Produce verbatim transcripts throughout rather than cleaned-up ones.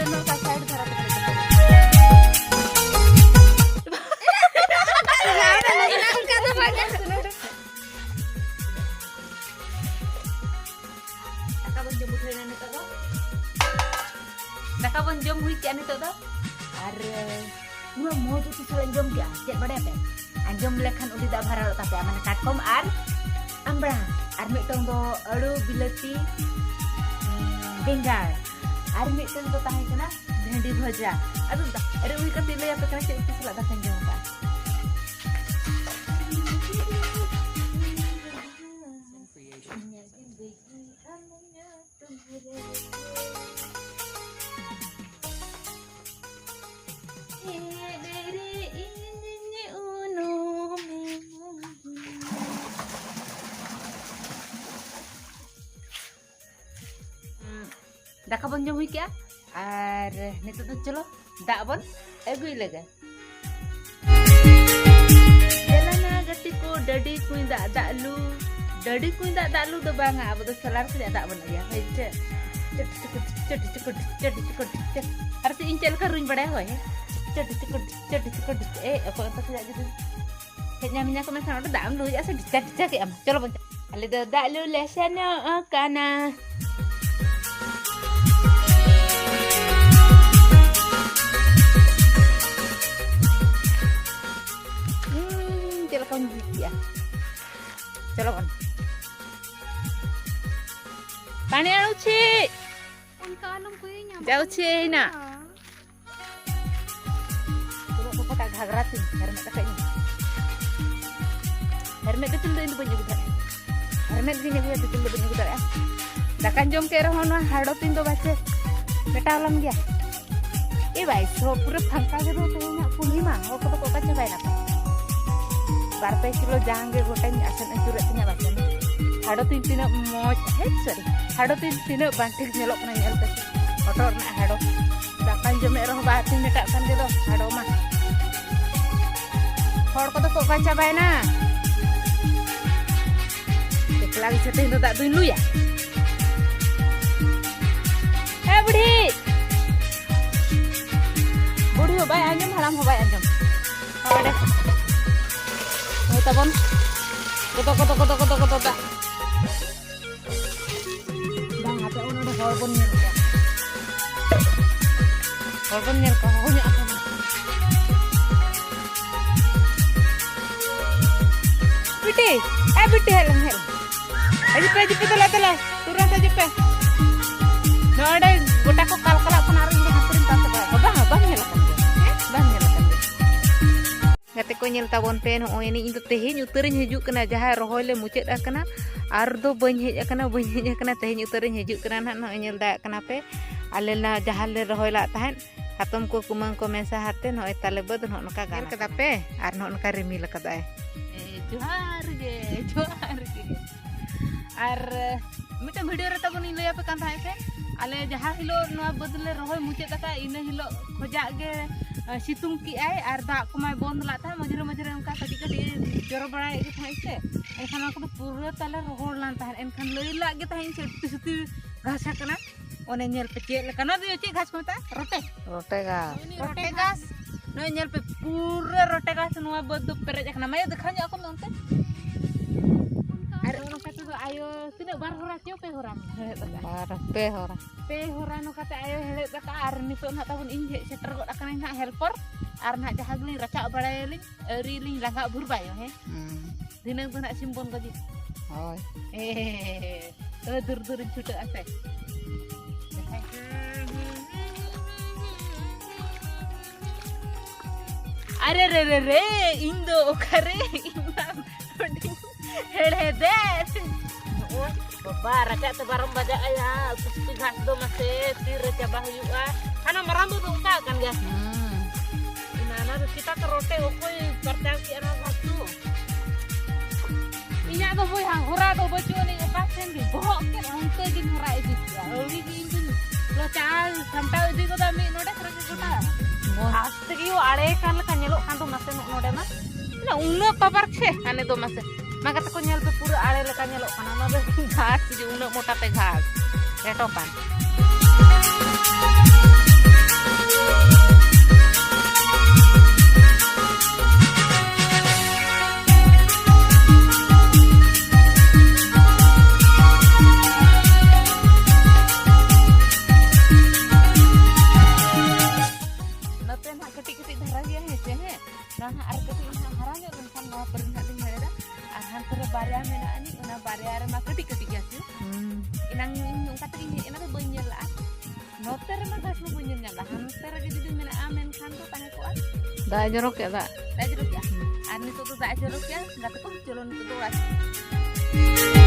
ᱱᱚᱝᱠᱟ side ᱫᱷᱟᱨᱟ ᱛᱮ ᱠᱟᱹᱴᱤᱡ ᱫᱚᱦᱚᱭ ᱢᱮ᱾ ᱫᱟᱠᱟ ᱵᱚᱱ ᱡᱚᱢ ᱩᱴᱷᱟᱹᱣ ᱮᱱᱟ ᱱᱤᱛᱚᱜ ᱫᱚ᱾ ᱫᱟᱠᱟ ᱵᱚᱱ ᱡᱚᱢ ᱦᱩᱭ ᱠᱮᱜᱼᱟ ᱱᱤᱛᱚᱜ ᱫᱚ᱾ ᱟᱨ ᱩᱱᱟᱹᱜ ᱢᱚᱡᱽ ᱩᱛᱩ ᱥᱟᱞᱟᱜ ᱤᱧ ᱡᱚᱢ ᱠᱮᱜᱼᱟ, ᱪᱮᱫ ᱵᱟᱲᱟᱭᱟᱯᱮ? ᱟᱸᱡᱚᱢ ᱞᱮᱠᱷᱟᱱ ᱩᱞᱤ ᱫᱟᱜ ᱵᱷᱟᱨᱟᱲᱚᱜ ᱛᱟᱯᱮᱭᱟ, ᱢᱟᱱᱮ ᱠᱟᱴᱠᱚᱢ ᱟᱨ ᱟᱢᱵᱽᱲᱟ, ᱟᱨ ᱢᱤᱫᱴᱟᱝ ᱫᱚ ᱟᱹᱞᱩ ᱵᱤᱞᱟᱹᱛᱤ, ᱩᱸ, ᱵᱮᱸᱜᱟᱲ, ᱟᱨ ᱢᱤᱫᱴᱟᱝ ᱫᱚ ᱛᱟᱦᱮᱸ ᱠᱟᱱᱟ ᱵᱷᱮᱱᱰᱤ ᱵᱷᱟᱡᱟ᱾ ᱟᱫᱚ ᱫᱟ-, ᱟᱨ ᱩᱱᱤ ᱠᱟᱹᱴᱤᱡ ᱞᱟᱹᱭ ᱟᱯᱮ ᱠᱟᱱᱟ ᱪᱮᱫ ᱩᱛᱩ ᱥᱟᱞᱟᱜ ᱫᱟᱠᱟᱧ ᱡᱚᱢ ᱠᱟᱜᱼᱟ᱾ ᱫᱟᱠᱟ ᱵᱚᱱ ᱡᱚᱢ ᱦᱩᱭ ᱠᱮᱜᱼᱟ ᱟᱨ ᱱᱤᱛᱚᱜ ᱫᱚ ᱪᱚᱞᱚ ᱫᱟᱜ ᱵᱚᱱ ᱟᱹᱜᱩᱭ ᱞᱮᱜᱮ᱾ ᱫᱮᱞᱟᱱᱟ ᱜᱟᱛᱮ ᱠᱚ, ᱰᱟᱹᱰᱤ ᱠᱩᱸᱧ ᱫᱟᱜ ᱫᱟᱜ ᱞᱩ᱾ ᱰᱟᱹᱰᱤ ᱠᱩᱸᱧ ᱫᱟᱜ ᱫᱟᱜ ᱞᱩ ᱫᱚ ᱵᱟᱝᱟ, ᱟᱵᱚ ᱫᱚ solar ᱠᱷᱚᱱᱟᱜ ᱫᱟᱜ ᱵᱚᱱ ᱟᱹᱜᱩᱭᱟ, ᱦᱳᱭ ᱥᱮ? ᱪᱟᱹᱰᱤ ᱪᱩᱠᱩᱰ, ᱪᱟᱹᱰᱤ ᱪᱩᱠᱩᱰ, ᱪᱟᱹᱰᱤ ᱪᱩᱠᱩᱰ, ᱪᱟᱹᱰᱤ᱾ ᱟᱨ ᱥᱮ ᱤᱧ ᱪᱮᱫ ᱞᱮᱠᱟ ᱨᱩᱧ ᱵᱟᱲᱟᱭᱟ, ᱦᱳᱭ, ᱦᱮᱸ? ᱪᱟᱹᱰᱤ ᱪᱩᱠᱩᱰ, ᱪᱟᱹᱰᱤ ᱪᱩᱠᱩᱰ, ᱮ, ᱚᱠᱚᱭ ᱚᱱᱛᱮ ᱠᱷᱚᱱᱟᱜ ᱡᱩᱫᱤ ᱦᱮᱡ ᱧᱟᱢᱤᱧᱟ ᱠᱚ, ᱢᱮᱱᱠᱷᱟᱱ ᱚᱸᱰᱮ ᱫᱟᱜ ᱮᱢ ᱞᱩ ᱦᱩᱭᱩᱜᱼᱟ ᱥᱮ, ᱰᱷᱤᱪᱟ ᱰᱷᱤᱪᱟ ᱠᱮᱜ ᱟᱢ᱾ ᱪᱚᱞᱚ ᱵᱚᱱ ᱪᱟᱞᱟᱜᱼᱟ᱾ ᱟᱞᱮ ᱫᱚ ᱫᱟᱜ ᱞᱩ ᱞᱮ ᱥᱮᱱᱚᱜ ᱠᱟᱱᱟ᱾ ᱦᱩᱸ, ᱪᱮᱫ ᱞᱮᱠᱟᱧ ᱵᱩᱡᱽ ᱠᱮᱜᱼᱟ᱾ ᱪᱚᱞᱚ ᱵᱚᱱ᱾ ᱯᱟᱱᱤ ᱟᱹᱬᱩ ᱪᱷᱤ᱾ ᱚᱱᱠᱟ ᱟᱞᱚᱢ ᱠᱚᱭᱚᱧᱟ, ᱡᱟᱣ ᱵᱟᱠᱷᱟᱱ ᱪᱷᱤ ᱮᱱᱟ᱾ ᱪᱮᱫᱟᱜ ᱚᱠᱟᱴᱟᱜ ᱜᱷᱟᱜᱽᱨᱟ ᱛᱤᱧ ᱦᱮᱨᱢᱮᱫ ᱠᱟᱛᱮ ᱤᱧ ᱦᱮᱨᱢᱮᱫ ᱫᱤᱯᱤᱞ ᱫᱚ ᱤᱧ ᱫᱚ ᱵᱟᱹᱧ ᱟᱹᱜᱩ ᱫᱟᱲᱮᱭᱟᱜᱼᱟ᱾ ᱦᱮᱨᱢᱮᱫ ᱜᱤᱧ ᱟᱹᱜᱩᱭᱟ, ᱫᱤᱯᱤᱞ ᱫᱚ ᱵᱟᱹᱧ ᱟᱹᱜᱩ ᱫᱟᱲᱮᱭᱟᱜᱼᱟ᱾ ᱫᱟᱠᱟᱧ ᱡᱚᱢ ᱠᱮᱫ ᱨᱮᱦᱚᱸ ᱱᱚᱣᱟ ᱦᱟᱰᱚ ᱛᱤᱧ ᱫᱚ ᱵᱟᱪᱮ ᱢᱮᱴᱟᱣ ᱞᱮᱱ ᱜᱮᱭᱟ᱾ ᱮ ᱵᱷᱟᱭ, ᱥᱚᱵ ᱯᱩᱨᱟᱹ ᱯᱷᱟᱸᱠᱟ ᱜᱮ ᱫᱚ ᱛᱮᱦᱮᱧᱟᱜ ᱯᱩᱨᱱᱤᱢᱟ, ᱦᱚᱲ ᱠᱚᱫᱚ ᱠᱚ ᱚᱠᱟ ᱪᱟᱵᱟᱭᱮᱱᱟ ᱠᱚ? ᱵᱟᱨ ᱯᱮ ᱠᱤᱞᱳ ᱡᱟᱝ ᱜᱮ ᱜᱚᱴᱟᱧ ᱟᱥᱮᱱ ᱟᱹᱪᱩᱨᱮᱫ ᱛᱤᱧᱟ ᱵᱟᱪᱮ᱾ ᱦᱟᱰᱚ ᱛᱤᱧ ᱛᱤᱱᱟᱹᱜ ᱢᱚᱡᱽ, ᱦᱮᱸ, sorry, ᱦᱟᱰᱚ ᱛᱤᱧ ᱛᱤᱱᱟᱹᱜ ᱵᱟᱝ ᱴᱷᱤᱠ ᱧᱮᱞᱚᱜ ᱠᱟᱱᱟ, ᱧᱮᱞ ᱯᱮ ᱦᱚᱴᱚᱜ ᱨᱮᱱᱟᱜ ᱦᱟᱰᱚ᱾ ᱫᱟᱠᱟᱧ ᱡᱚᱢᱮᱫ ᱨᱮᱦᱚᱸ ᱵᱟᱝ ᱟᱹᱛᱤᱧ ᱢᱮᱴᱟᱜ ᱠᱟᱱ ᱜᱮ ᱫᱚ ᱦᱟᱰᱚ ᱢᱟ᱾ ᱦᱚᱲ ᱠᱚᱫᱚ ᱠᱚ ᱚᱠᱟ ᱪᱟᱵᱟᱭᱮᱱᱟ? ᱮᱠᱞᱟ ᱜᱮ ᱥᱮ ᱛᱮᱦᱮᱧ ᱫᱚ ᱫᱟᱜ ᱫᱩᱧ ᱞᱩᱭᱟ? ᱦᱮ ᱵᱩᱰᱷᱤ, ᱵᱟᱭ ᱟᱸᱡᱚᱢ, ᱦᱟᱲᱟᱢ ᱦᱚᱸ ᱵᱟᱭ ᱟᱸᱡᱚᱢ᱾ ᱦᱚᱲ ᱦᱳᱭ ᱛᱟᱵᱚᱱ᱾ ᱠᱚᱫᱚ, ᱠᱚᱫᱚ, ᱠᱚᱫᱚ, ᱠᱚᱫᱚ, ᱠᱚᱫᱚ, ᱫᱟᱜ᱾ ᱵᱟᱝ, ᱟᱯᱮ ᱚᱱᱟ ᱚᱸᱰᱮ ᱦᱚᱲ ᱵᱚᱱ ᱧᱮᱞ ᱠᱚᱣᱟ᱾ ᱦᱚᱲ ᱵᱚᱱ ᱧᱮᱞ ᱠᱚᱣᱟ, ᱦᱚᱦᱚ ᱧᱚᱜ ᱟᱠᱚ ᱵᱚᱱ᱾ ᱵᱤᱴᱤ, ᱮ ᱵᱤᱴᱤ, ᱦᱮᱡ ᱞᱮᱱ, ᱦᱮᱡ ᱞᱮᱱ᱾ ᱦᱤᱡᱩᱜ ᱯᱮ, ᱦᱤᱡᱩᱜ ᱯᱮ, ᱫᱮᱞᱟ, ᱫᱮᱞᱟ᱾ ᱛᱩᱨᱟᱹᱛ ᱦᱤᱡᱩᱜ ᱯᱮ᱾ ᱱᱚᱰᱮ ᱜᱚᱴᱟ ᱠᱚ ᱠᱟᱞᱠᱟᱞᱟᱜ ᱠᱟᱱᱟ ᱟᱨ ᱤᱧ ᱫᱚ ᱦᱟᱱᱛᱮ ᱨᱤᱧ ᱛᱟᱥᱮ ᱵᱟᱲᱟᱭᱟ᱾ ᱵᱟᱝ, ᱵᱟᱝ ᱧᱮᱞ ᱟᱠᱟᱱ ᱜᱮᱭᱟ᱾ ᱦᱮᱸ? ᱵᱟᱝ ᱧᱮᱞ ᱟᱠᱟᱱ ᱜᱮᱭᱟ᱾ ᱜᱟᱛᱮ ᱠᱚ, ᱧᱮᱞ ᱛᱟᱵᱚᱱ ᱯᱮ, ᱱᱚᱜᱼᱚᱭ ᱮᱱᱮᱡ ᱤᱧ ᱫᱚ ᱛᱮᱦᱮᱧ ᱩᱛᱟᱹᱨᱤᱧ ᱦᱤᱡᱩᱜ ᱠᱟᱱᱟ, ᱡᱟᱦᱟᱸ ᱨᱚᱦᱚᱭ ᱞᱮ ᱢᱩᱪᱟᱹᱫ ᱟᱠᱟᱱᱟ, ᱟᱨ ᱫᱚ ᱵᱟᱹᱧ ᱦᱮᱡ ᱟᱠᱟᱱᱟ, ᱵᱟᱹᱧ ᱦᱮᱡ ᱟᱠᱟᱱᱟ, ᱛᱮᱦᱮᱧ ᱩᱛᱟᱹᱨᱤᱧ ᱦᱤᱡᱩᱜ ᱠᱟᱱᱟ ᱱᱟᱦᱟᱜ᱾ ᱱᱚᱜᱼᱚᱭ ᱧᱮᱞ ᱫᱟᱲᱮᱭᱟᱜ ᱠᱟᱱᱟ ᱯᱮ, ᱟᱞᱮ ᱱᱟ ᱡᱟᱦᱟᱸ ᱞᱮ ᱨᱚᱦᱚᱭ ᱞᱟᱜ ᱛᱟᱦᱮᱸᱫ, ᱦᱟᱛᱚᱢ ᱠᱚ, ᱠᱩᱢᱟᱹᱝ ᱠᱚ ᱢᱮᱥᱟ ᱦᱟᱛᱮ ᱱᱚᱜᱼᱚᱭ ᱛᱟᱞᱮ ᱵᱟᱹᱫᱽ ᱱᱚᱜᱼᱚ ᱱᱚᱝᱠᱟ ᱜᱟᱱ ᱧᱮᱞ ᱠᱟᱫᱟ ᱯᱮ, ᱟᱨ ᱱᱚᱜᱼᱚ ᱱᱚᱝᱠᱟ ᱨᱤᱢᱤᱞ ᱟᱠᱟᱫᱟᱭ᱾ ᱮ, ᱡᱚᱦᱟᱨ ᱜᱮ, ᱡᱚᱦᱟᱨ ᱜᱮ᱾ ᱟᱨ ᱢᱤᱫᱴᱮᱱ video ᱨᱮ ᱛᱟᱵᱚᱱ ᱤᱧ ᱞᱟᱹᱭ ᱟᱯᱮ ᱠᱟᱱ ᱛᱟᱦᱮᱸᱫ ᱥᱮ, ᱟᱞᱮ ᱡᱟᱦᱟᱸ ᱦᱤᱞᱳᱜ ᱱᱚᱣᱟ ᱵᱟᱹᱫᱽ ᱞᱮ ᱨᱚᱦᱚᱭ ᱢᱩᱪᱟᱹᱫ ᱟᱠᱟᱫ, ᱤᱱᱟᱹ ᱦᱤᱞᱳᱜ ᱠᱷᱚᱡᱟᱜ ᱜᱮ, ᱟ, ᱥᱤᱛᱩᱝ ᱠᱮᱜᱼᱟᱭ ᱟᱨ ᱫᱟᱜ ᱠᱚᱢᱟᱭ ᱵᱚᱱᱫ ᱞᱟᱜ ᱛᱟᱦᱮᱸᱫ, ᱢᱟᱡᱷᱮ ᱨᱮ ᱢᱟᱡᱷᱮ ᱨᱮ ᱚᱱᱠᱟ ᱠᱟᱹᱴᱤᱡ ᱠᱟᱹᱴᱤᱡ ᱡᱚᱨᱚ ᱵᱟᱲᱟᱭᱮᱫ ᱜᱮ ᱛᱟᱦᱮᱸᱫ ᱥᱮ, ᱮᱱᱠᱷᱟᱱ ᱱᱚᱣᱟ ᱠᱚᱫᱚ ᱯᱩᱨᱟᱹ ᱛᱟᱞᱮ ᱨᱚᱦᱚᱲ ᱞᱮᱱ ᱛᱟᱦᱮᱸᱫ᱾ ᱮᱱᱠᱷᱟᱱ ᱞᱟᱹᱭ ᱞᱟᱜ ᱜᱮ ᱛᱟᱦᱮᱸᱫ ᱤᱧ ᱥᱮ ᱩᱛᱤ ᱥᱩᱛᱤ ᱜᱷᱟᱥ ᱟᱠᱟᱱᱟ᱾ ᱚᱱᱮ ᱧᱮᱞ ᱯᱮ ᱪᱮᱫ ᱞᱮᱠᱟ, ᱱᱚᱣᱟ ᱫᱚ ᱪᱮᱫ ᱜᱷᱟᱥ ᱠᱚ ᱢᱮᱛᱟᱜᱼᱟ? ᱨᱚᱴᱮ᱾ ᱨᱚᱴᱮ ᱜᱷᱟᱥ᱾ ᱨᱚᱴᱮ ᱜᱷᱟᱥ᱾ ᱱᱚᱜᱼᱚᱭ ᱧᱮᱞ ᱯᱮ, ᱯᱩᱨᱟᱹ ᱨᱚᱴᱮ ᱜᱷᱟᱥ ᱱᱚᱣᱟ ᱵᱟᱹᱫᱽ ᱫᱚ ᱯᱮᱨᱮᱡ ᱟᱠᱟᱱᱟ᱾ ᱢᱟᱭᱟ, ᱫᱮᱠᱷᱟᱣ ᱧᱚᱜ ᱟᱠᱚ ᱢᱮ ᱚᱱᱛᱮ᱾ ᱟᱨ ᱱᱚᱝᱠᱟ ᱛᱮᱫᱚ ᱟᱭᱳ ᱛᱤᱱᱟᱹᱜ, ᱵᱟᱨ ᱦᱚᱨᱟ ᱪᱮ ᱯᱮ ᱦᱚᱨᱟ ᱦᱮᱲᱦᱮᱫ ᱟᱠᱟᱫᱼᱟ? ᱵᱟᱨ, ᱯᱮ ᱦᱚᱨᱟ᱾ ᱯᱮ ᱦᱚᱨᱟ ᱱᱚᱝᱠᱟ ᱛᱮ ᱟᱭᱳ ᱦᱮᱲᱦᱮᱫ ᱟᱠᱟᱫᱼᱟ᱾ ᱟᱨ ᱱᱤᱛᱚᱜ ᱱᱟᱦᱟᱜ ᱛᱟᱵᱚᱱ ᱤᱧ ᱦᱮᱡ ᱥᱮᱴᱮᱨ ᱜᱚᱫ ᱟᱠᱟᱱᱟᱧ ᱱᱟᱦᱟᱜ helper᱾ ᱟᱨ ᱱᱟᱦᱟᱜ ᱡᱟᱦᱟᱸ ᱜᱮᱞᱤᱧ ᱨᱟᱪᱟᱜ ᱵᱟᱲᱟᱭᱟᱞᱤᱧ, ᱟᱹᱣᱨᱤ ᱞᱤᱧ ᱞᱟᱸᱜᱟ ᱵᱷᱩᱨ ᱵᱟᱭᱚ, ᱦᱮᱸ? ᱦᱩᱸ᱾ ᱫᱷᱤᱱᱟᱹᱝ ᱫᱚ ᱱᱟᱦᱟᱜ ᱥᱤᱢ ᱵᱚᱱ ᱜᱚᱡᱮ᱾ ᱦᱳᱭ᱾ ᱮ, ᱛᱚᱵᱮ ᱫᱩᱨ ᱫᱩᱨᱤᱧ ᱪᱷᱩᱴᱟᱹᱜᱼᱟ ᱥᱮ᱾ ᱟᱨᱮ ᱨᱮ ᱨᱮ ᱨᱮ, ᱤᱧ ᱫᱚ ᱚᱠᱟᱨᱮ? ᱤᱧ ᱢᱟ ᱱᱚᱰᱮᱧ ᱦᱮᱲᱦᱮᱫᱮᱫ᱾ ᱱᱚᱜᱼᱚᱭ ᱵᱟᱵᱟ, ᱨᱟᱪᱟᱜ ᱛᱮ ᱵᱟᱨᱚᱢ ᱵᱟᱡᱟᱜ ᱟᱭᱟ, ᱩᱛᱩ ᱥᱩᱛᱩ ᱜᱷᱟᱥ ᱫᱚ ᱢᱟᱥᱮ ᱛᱤᱨᱮ ᱪᱟᱵᱟ ᱦᱩᱭᱩᱜᱼᱟ᱾ ᱦᱟᱱᱟ ᱢᱟᱨᱟᱝ ᱵᱟᱹᱵᱩ ᱚᱱᱠᱟ ᱟᱠᱟᱱ ᱜᱮᱭᱟ᱾ ᱦᱩᱸ᱾ ᱤᱱᱟ ᱚᱱᱟ ᱫᱚ ᱪᱮᱛᱟᱱ ᱛᱮ ᱨᱚᱴᱮ ᱚᱠᱚᱭ ᱯᱟᱨᱪᱟᱣ ᱠᱮᱜᱼᱟ ᱱᱚᱣᱟ ᱜᱷᱟᱥ ᱫᱚ? ᱤᱧᱟᱹᱜ ᱫᱚ ᱵᱚᱭᱦᱟ ᱦᱚᱨᱟ ᱫᱚ ᱵᱟᱹᱪᱩᱜ ᱟᱹᱱᱤᱡ, ᱚᱠᱟ ᱥᱮᱱ ᱜᱮ ᱵᱚᱦᱚᱜ ᱠᱮᱫ ᱚᱱᱛᱮ ᱜᱤᱧ ᱦᱚᱨᱟ ᱤᱫᱤ ᱠᱮᱫᱟ᱾ ᱟᱹᱣᱲᱤ ᱜᱮ ᱤᱧ ᱫᱚᱧ ᱞᱚᱪᱟ ᱥᱟᱢᱴᱟᱣ ᱤᱫᱤ ᱜᱚᱫᱟ ᱢᱤᱫ ᱱᱚᱰᱮ ᱠᱷᱚᱱ ᱜᱮ ᱜᱚᱴᱟ᱾ ᱵᱚᱦᱚᱜ᱾ ᱟᱥᱛᱮ ᱜᱮ ᱟᱲᱮ ᱠᱟᱱ ᱞᱮᱠᱟ ᱧᱮᱞᱚᱜ ᱠᱟᱱ ᱫᱚ ᱱᱟᱥᱮ ᱱᱚᱜ ᱱᱚᱰᱮ ᱢᱟ᱾ ᱢᱟᱱᱮ ᱩᱱᱟᱹᱜ power ᱪᱷᱮ, ᱦᱟᱱᱮ ᱫᱚ ᱢᱟᱥᱮ᱾ ᱢᱟ ᱜᱟᱛᱮ ᱠᱚ ᱧᱮᱞ ᱯᱮ, ᱯᱩᱨᱟᱹ ᱟᱲᱮ ᱞᱮᱠᱟ ᱧᱮᱞᱚᱜ ᱠᱟᱱᱟ᱾ ᱚᱱᱟ ᱫᱚ ᱜᱷᱟᱥ ᱜᱮ, ᱩᱱᱟᱹᱜ ᱢᱚᱴᱟ ᱛᱮ ᱜᱷᱟᱥ᱾ ᱞᱮᱴᱚ ᱠᱟᱱ᱾ ᱦᱮᱡ ᱮᱱᱟ ᱫᱚ ᱵᱟᱹᱧ ᱧᱮᱞ ᱞᱟᱜᱼᱟ᱾ ᱱᱚᱛᱮ ᱨᱮᱢᱟ ᱜᱷᱟᱥ ᱢᱟ ᱵᱟᱹᱧ ᱧᱮᱞ ᱧᱟᱢ ᱞᱮᱫᱟ, ᱦᱟᱱᱛᱮ ᱨᱮᱜᱮ ᱡᱩᱫᱤ ᱢᱮᱱᱟᱜᱼᱟ ᱢᱮᱱᱠᱷᱟᱱ ᱫᱚ ᱛᱟᱦᱮᱸ ᱠᱚᱜᱼᱟ᱾ ᱫᱟᱜ ᱮ ᱡᱚᱨᱚ ᱠᱮᱫᱟ, ᱫᱟᱜ᱾ ᱫᱟᱜ ᱮ ᱡᱚᱨᱚ ᱠᱮᱫᱟ᱾ ᱟᱨ ᱱᱤᱛᱚᱜ ᱫᱚ ᱫᱟᱜ ᱮ ᱡᱚᱨᱚ ᱠᱮᱫᱟ, ᱜᱟᱛᱮ ᱠᱚ, ᱪᱚᱞᱚ ᱱᱤᱛᱚᱜ ᱫᱚ ᱚᱲᱟᱜ ᱥᱮᱫ᱾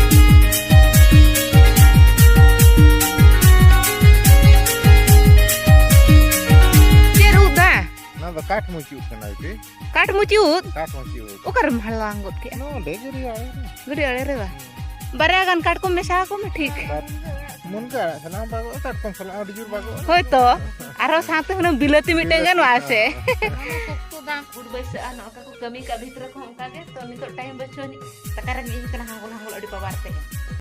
ᱪᱮᱫ ᱨᱩᱫ ᱫᱟ? ᱚᱱᱟ ᱫᱚ ᱠᱟᱴ ᱢᱩᱪᱤ ᱩᱫ ᱠᱟᱱᱟ ᱵᱤᱴᱤ᱾ ᱠᱟᱴ ᱢᱩᱪᱤ ᱩᱫ? ᱠᱟᱴ ᱢᱩᱪᱤ ᱩᱫ᱾ ᱚᱠᱟᱨᱮᱢ ᱦᱟᱞᱟᱝ ᱜᱚᱫ ᱠᱮᱫᱟ? ᱱᱚᱰᱮ ᱜᱟᱹᱰᱭᱟᱹ ᱟᱲᱮ ᱨᱮ᱾ ᱜᱟᱹᱰᱭᱟᱹ ᱟᱲᱮ ᱨᱮ ᱵᱟ? ᱦᱩᱸ᱾ ᱵᱟᱨᱭᱟ ᱜᱟᱱ ᱠᱟᱴᱠᱚᱢ ᱢᱮᱥᱟ ᱟᱠᱚ ᱢᱮ, ᱴᱷᱤᱠ᱾ ᱠᱟᱴ-, ᱢᱩᱱᱜᱟᱹ ᱟᱲᱟᱜ ᱥᱟᱞᱟᱜ ᱦᱚᱸ ᱵᱟᱜᱚᱜᱼᱟ, ᱠᱟᱴᱠᱚᱢ ᱥᱟᱞᱟᱜ ᱦᱚᱸ ᱟᱹᱰᱤ ᱡᱳᱨ ᱵᱟᱜᱚᱜᱼᱟ᱾ ᱦᱳᱭ ᱛᱚ, ᱟᱨᱦᱚᱸ ᱥᱟᱶᱛᱮ ᱦᱩᱱᱟᱹᱝ ᱵᱤᱞᱟᱹᱛᱤ ᱢᱤᱫᱴᱟᱝ ᱜᱟᱱᱚᱜᱼᱟ ᱥᱮ? ᱚᱱᱟ ᱥᱚᱠᱛᱚ ᱵᱟᱝ ᱠᱷᱩᱴ ᱵᱟᱹᱭᱥᱟᱹᱜᱼᱟ, ᱱᱚᱜᱼᱚ ᱱᱚᱝᱠᱟ ᱠᱚ ᱠᱟᱹᱢᱤ ᱠᱟᱜ ᱵᱷᱤᱛᱨᱤ ᱠᱚᱦᱚᱸ ᱚᱱᱠᱟ ᱜᱮ᱾ ᱛᱚ ᱱᱤᱛᱚᱜ ᱴᱟᱭᱤᱢ ᱵᱟᱹᱪᱩᱜ ᱟᱹᱱᱤᱡ, ᱫᱟᱠᱟ ᱨᱮᱸᱜᱮᱡ ᱤᱧ ᱠᱟᱱᱟ, ᱦᱟᱝᱜᱚᱞ ᱦᱟᱝᱜᱚᱞ ᱟᱹᱰᱤ ᱯᱟᱣᱟᱨ ᱛᱮ᱾